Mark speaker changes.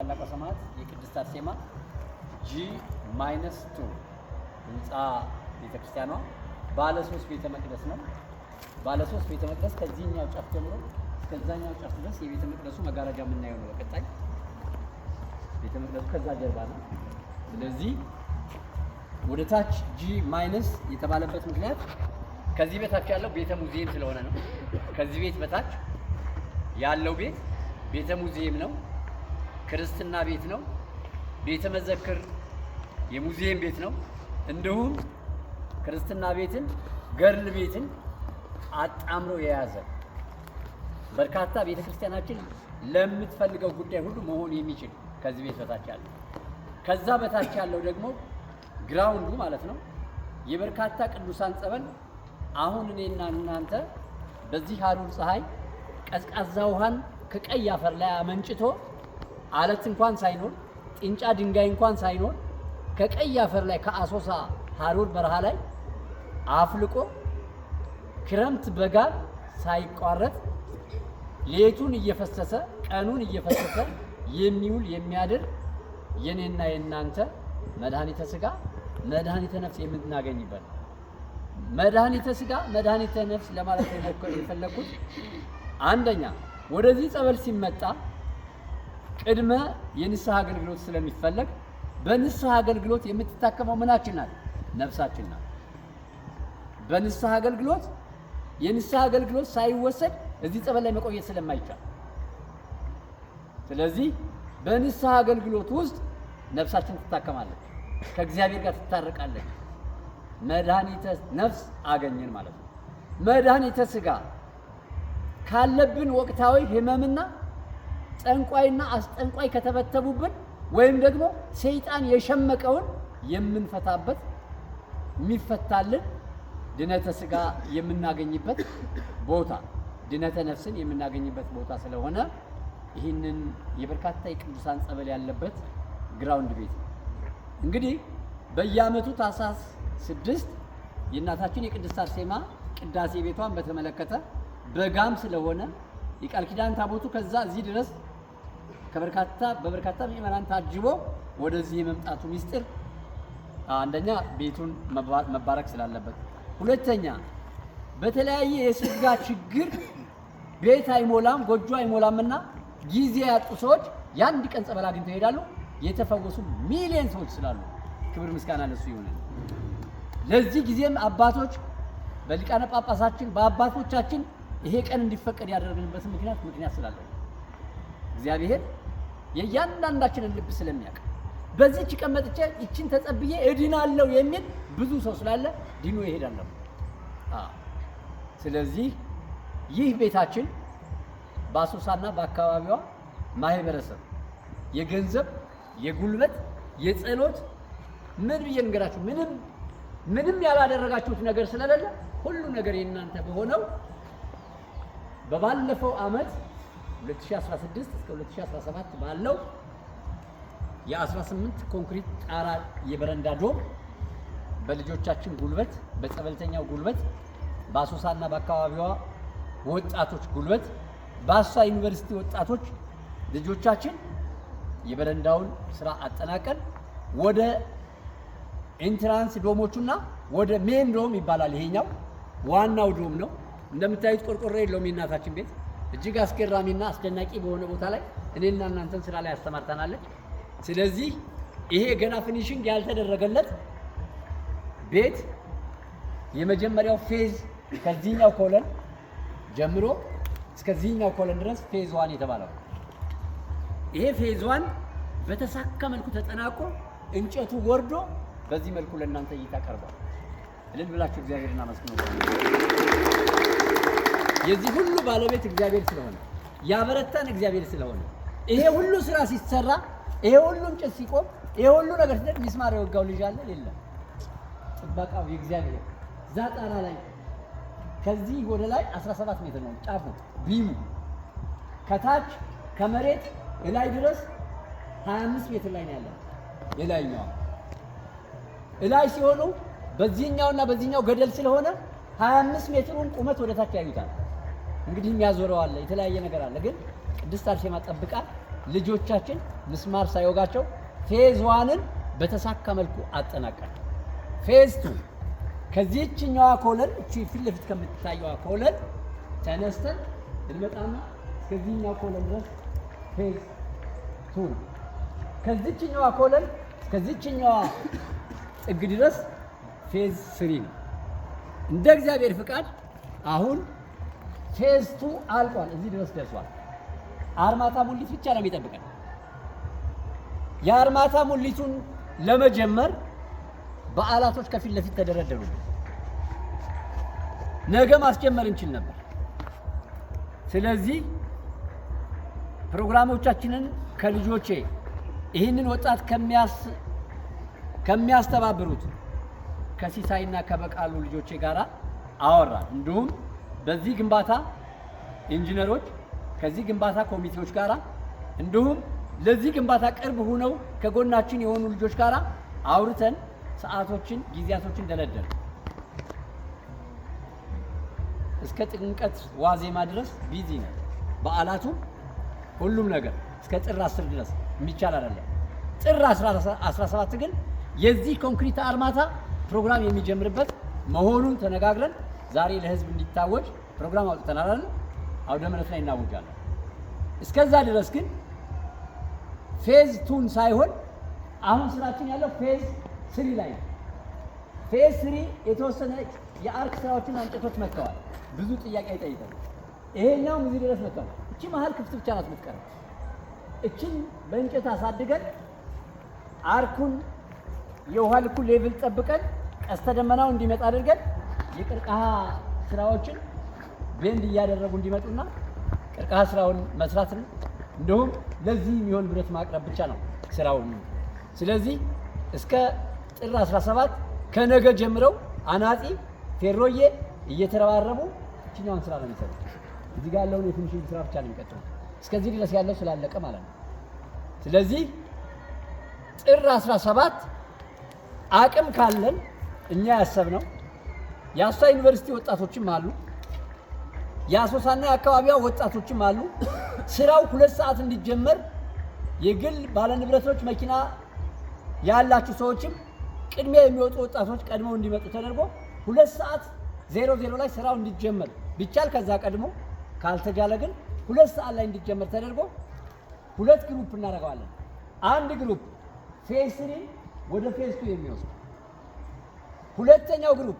Speaker 1: ታላቋ ሰማዕት የቅድስት አርሴማ G-2 ህንፃ ቤተክርስቲያኗ ባለ ሶስት ቤተ መቅደስ ነው። ባለ ሶስት ቤተ መቅደስ ከዚህኛው ጫፍ ጀምሮ እስከዛኛው ጫፍ ድረስ የቤተ መቅደሱ መጋረጃ የምናየው ነው። በቀጣይ ቤተ መቅደሱ ከዛ ጀርባ ነው። ስለዚህ ወደ ታች G minus የተባለበት ምክንያት ከዚህ በታች ያለው ቤተ ሙዚየም ስለሆነ ነው። ከዚህ ቤት በታች ያለው ቤት ቤተ ሙዚየም ነው። ክርስትና ቤት ነው። ቤተ መዘክር የሙዚየም ቤት ነው። እንዲሁም ክርስትና ቤትን ገድል ቤትን አጣምሮ የያዘ በርካታ ቤተ ክርስቲያናችን ለምትፈልገው ጉዳይ ሁሉ መሆን የሚችል ከዚህ ቤት በታች ያለው፣ ከዛ በታች ያለው ደግሞ ground ኡ ማለት ነው። የበርካታ ቅዱሳን ጸበል አሁን እኔና እናንተ በዚህ ሐሩር ፀሐይ ቀዝቃዛ ውሃን ከቀይ አፈር ላይ አመንጭቶ፣ አለት እንኳን ሳይኖር፣ ጭንጫ ድንጋይ እንኳን ሳይኖር፣ ከቀይ አፈር ላይ ከአሶሳ ሐሩር በረሃ ላይ አፍልቆ ክረምት በጋ ሳይቋረጥ ሌቱን እየፈሰሰ ቀኑን እየፈሰሰ የሚውል የሚያድር የኔና የናንተ መድኃኒተ ስጋ መድኃኒተ ነፍስ የምናገኝበት። መድኃኒተ ስጋ መድኃኒተ ነፍስ ለማለት የፈለኩት አንደኛ ወደዚህ ጸበል ሲመጣ ቅድመ የንስሐ አገልግሎት ስለሚፈለግ በንስሐ አገልግሎት የምትታከመው ምናችን ናት? ነፍሳችን ናት። በንስሐ አገልግሎት የንስሐ አገልግሎት ሳይወሰድ እዚህ ጸበል ላይ መቆየት ስለማይቻል፣ ስለዚህ በንስሐ አገልግሎት ውስጥ ነፍሳችን ትታከማለች፣ ከእግዚአብሔር ጋር ትታረቃለች። መድኃኒተ ነፍስ አገኘን ማለት ነው። መድኃኒተ ስጋ ካለብን ወቅታዊ ህመምና ጠንቋይና አስጠንቋይ ከተበተቡብን ወይም ደግሞ ሰይጣን የሸመቀውን የምንፈታበት፣ የሚፈታልን፣ ድነተ ስጋ የምናገኝበት ቦታ፣ ድነተ ነፍስን የምናገኝበት ቦታ ስለሆነ ይህንን የበርካታ የቅዱሳን ጸበል ያለበት ground ቤት ነው። እንግዲህ በየዓመቱ ታኅሳስ 6 የእናታችን የቅድስት አርሴማ ቅዳሴ ቤቷን በተመለከተ በጋም ስለሆነ የቃል ኪዳን ታቦቱ ከዛ እዚህ ድረስ በበርካታ ምዕመናን ታጅቦ ወደዚህ የመምጣቱ ሚስጥር አንደኛ ቤቱን መባረክ ስላለበት፣ ሁለተኛ በተለያየ የስጋ ችግር ቤት አይሞላም፣ ጎጆ አይሞላምና ጊዜ ያጡ ሰዎች የአንድ ቀን ጸበል አግኝተው ይሄዳሉ። የተፈወሱ ሚሊዮን ሰዎች ስላሉ ክብር ምስጋና ለሱ ይሁን። ለዚህ ጊዜም አባቶች በሊቃነ ጳጳሳችን በአባቶቻችን ይሄ ቀን እንዲፈቀድ ያደረግንበት ምክንያት ስላለው እግዚአብሔር የእያንዳንዳችንን ልብ ስለሚያውቅ በዚህች ቀን መጥቼ ይችን ተጸብዬ እድናለሁ የሚል ብዙ ሰው ስላለ ድኖ ይሄዳለሁ። ስለዚህ ይህ ቤታችን በአሶሳና በአካባቢዋ ማህበረሰብ የገንዘብ፣ የጉልበት፣ የጸሎት፣ ምን ብዬ ልንገራችሁ፣ ምንም ምንም ያላደረጋችሁት ነገር ስለሌለ ሁሉ ነገር የእናንተ በሆነው በባለፈው ዓመት 2016 እስከ 2017 ባለው የ18 ኮንክሪት ጣራ የበረንዳ dome በልጆቻችን ጉልበት፣ በጸበልተኛው ጉልበት፣ በአሶሳና በአካባቢዋ ወጣቶች ጉልበት፣ በአሶሳ ዩኒቨርሲቲ ወጣቶች ልጆቻችን የበረንዳውን ስራ አጠናቀን ወደ entrance dome ኦቹና ወደ main dome ይባላል። ይሄኛው ዋናው dome ነው። እንደምታዩት ቆርቆሮ የለውም የእናታችን ቤት። እጅግ አስገራሚና አስደናቂ በሆነ ቦታ ላይ እኔና እናንተን ስራ ላይ አስተማርታናለች። ስለዚህ ይሄ ገና finishing ያልተደረገለት ቤት የመጀመሪያው phase ከዚህኛው column ጀምሮ እስከዚህኛው column ድረስ phase one የተባለው፣ ይሄ phase one በተሳካ መልኩ ተጠናቆ እንጨቱ ወርዶ በዚህ መልኩ ለእናንተ እይታ ቀርቧል። እልል ብላችሁ እግዚአብሔርን አመስግኑ። የዚህ ሁሉ ባለቤት እግዚአብሔር ስለሆነ፣ ያበረታን እግዚአብሔር ስለሆነ፣ ይሄ ሁሉ ስራ ሲሰራ፣ ይሄ ሁሉ እንጨት ሲቆም፣ ይሄ ሁሉ ነገር ሲደርግ ሚስማር የወጋው ልጅ አለ? የለም። ጥበቃው የእግዚአብሔር። እዛ ጣራ ላይ ከዚህ ወደ ላይ 17 ሜትር ነው ጫፉ beam ኡ፣ ከታች ከመሬት እላይ ድረስ 25 ሜትር ላይ ነው ያለው። የላይኛው እላይ ሲሆኑ በዚህኛውና በዚህኛው ገደል ስለሆነ 25 ሜትሩን ቁመት ወደ ታች ያዩታል። እንግዲህ የሚያዞረው አለ፣ የተለያየ ነገር አለ። ግን ቅድስት አርሴማ ጠብቃ ልጆቻችን ምስማር ሳይወጋቸው phase one ን በተሳካ መልኩ አጠናቀን phase two ከዚህችኛዋ column፣ እቺ ፊት ለፊት ከምትታየዋ column ተነስተን እንመጣና እስከዚህኛው column ድረስ phase two ነው። ከዚህችኛዋ column እስከዚህችኛዋ ጥግ ድረስ phase three ነው። እንደ እግዚአብሔር ፍቃድ አሁን phase two አልቋል። እዚህ ድረስ ደርሷል። አርማታ ሙሊት ብቻ ነው የሚጠብቀን። የአርማታ ሙሊቱን ለመጀመር በዓላቶች ከፊት ለፊት ተደረደሩ። ነገ ማስጀመር እንችል ነበር። ስለዚህ ፕሮግራሞቻችንን ከልጆቼ ይህንን ወጣት ከሚያስተባብሩት ከሲሳይና ከበቃሉ ልጆቼ ጋር አወራን። እንዲሁም በዚህ ግንባታ ኢንጂነሮች ከዚህ ግንባታ ኮሚቴዎች ጋር፣ እንዲሁም ለዚህ ግንባታ ቅርብ ሆነው ከጎናችን የሆኑ ልጆች ጋር አውርተን ሰዓቶችን፣ ጊዜያቶችን ደለደል። እስከ ጥምቀት ዋዜማ ድረስ busy ነው። በዓላቱ ሁሉም ነገር እስከ ጥር 10 ድረስ የሚቻል አይደለም። ጥር 17 ግን የዚህ ኮንክሪት አርማታ ፕሮግራም የሚጀምርበት መሆኑን ተነጋግረን ዛሬ ለህዝብ እንዲታወጅ ፕሮግራም አውጥተናል አይደል? አውደ ምሕረት ላይ እናውጃለን። እስከዛ ድረስ ግን phase two ን ሳይሆን አሁን ስራችን ያለው phase three ላይ ነው። Phase three የተወሰነ የ arch ስራዎችና እንጨቶች መጥተዋል። ብዙ ጥያቄ አይጠይቅም። ይሄኛውም እዚህ ድረስ መጥተዋል። እቺ መሀል ክፍት ብቻ ናት የምትቀረው። እችን በእንጨት አሳድገን arch ኡን የውሃ ልኩ level ጠብቀን ቀስተ ደመናው እንዲመጣ አድርገን የቅርቃሃ ስራዎችን bend እያደረጉ እንዲመጡና ቅርቃሃ ስራውን መስራትን እንዲሁም ለዚህ የሚሆን ብረት ማቅረብ ብቻ ነው ስራውን። ስለዚህ እስከ ጥር 17 ከነገ ጀምረው አናጺ ፌሮዬ እየተረባረቡ እችኛዋን ስራ ነው የሚሰሩት። እዚህ ጋር ያለውን የ finishing ስራ ብቻ ነው የሚቀጥሉት። እስከዚህ ድረስ ያለው ስላለቀ ማለት ነው። ስለዚህ ጥር 17 አቅም ካለን እኛ ያሰብነው የአሶሳ ዩኒቨርሲቲ ወጣቶችም አሉ፣ የአሶሳና የአካባቢዋ ወጣቶችም አሉ። ስራው 2 ሰዓት እንዲጀመር የግል ባለንብረቶች መኪና ያላችሁ ሰዎችም ቅድሚያ የሚወጡ ወጣቶች ቀድመው እንዲመጡ ተደርጎ 2:00 ላይ ስራው እንዲጀመር፣ ቢቻል ከዛ ቀድሞ፣ ካልተቻለ ግን 2 ሰዓት ላይ እንዲጀመር ተደርጎ ሁለት group እናደርገዋለን። አንድ group phase three ወደ phase two የሚወስድ፣ ሁለተኛው group